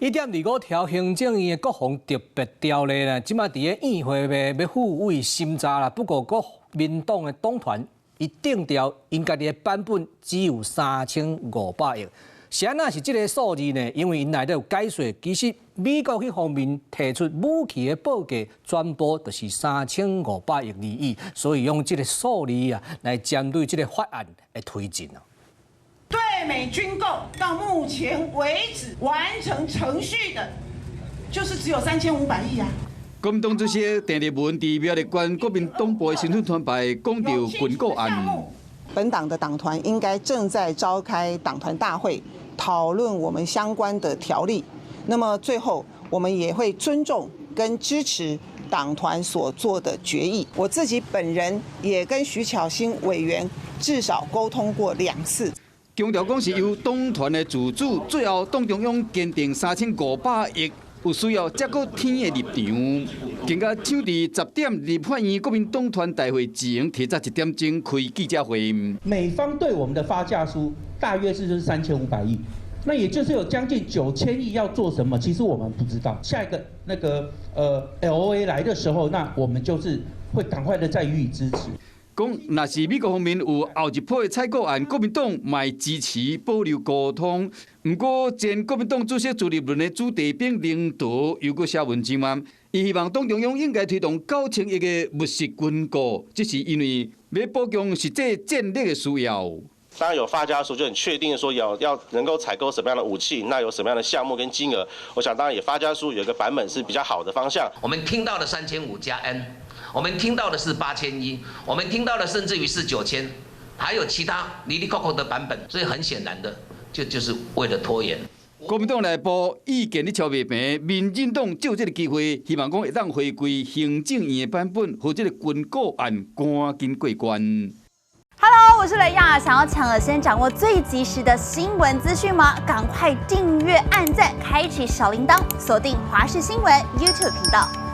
1.25條行政院的國防特別條例呢，這馬佇咧院會欲欲付委審查啦。不過國民黨的黨團伊定調，𪜶家己的版本只有3500億。是按怎是這个數字呢？因為𪜶內底有解說，其實美國彼方面提出武器的報價，全部就是3500億而已，所以用這个數字啊來針對這个法案的推進啊。對美軍購到目前為止完成程序的，就是只有三千五百億啊。國民黨主席鄭麗文佇苗栗縣國民黨部的新春團拜講著軍購案。本黨的黨團應該正在召開黨團大會，討論我們相關的條例。那麼最後，我們也會尊重跟支持黨團所做的決議。我自己本人也跟徐巧芯委員至少溝通過兩次。強調講是由黨團的自主，最後黨中央堅定3500億，有需要才閣天的立場。更加搶佇10點立法院國民黨團大會前提早1點鐘開記者會。美方對我們的發價書大約是就是三千五百億，那也就是有將近9000億要做什麼？其實我們不知道。下一個那個LOA 來的時候，那我們就是會趕快的再予以支持。講，若是美國方面有後一波的採購案，國民黨嘛會支持保留溝通。毋過，前國民黨主席朱立倫的子弟兵林德又閣寫文章嘛，伊希望黨中央應該推動9000億的務實軍購，這是因為欲補強實際戰力的需要。當然有發家書就很確定說要能夠採購什麼樣的武器，那有什麼樣的項目跟金額。我想當然也發家書有一個版本是比較好的方向。我們聽到的三千五加 N，我們聽到的是8100，我們聽到的甚至於是9000，還有其他哩哩扣扣的版本，所以很顯然的，就是為了拖延。國民黨內部意見咧敲袂平，民進黨藉這个機會，希望講會當回歸行政院的版本，予這个軍購案趕緊過關。 Hello，我是雷亞，想要搶先掌握最及時的新聞資訊嗎？趕快訂閱、按讚、開啟小鈴鐺，鎖定華視新聞 YouTube 頻道。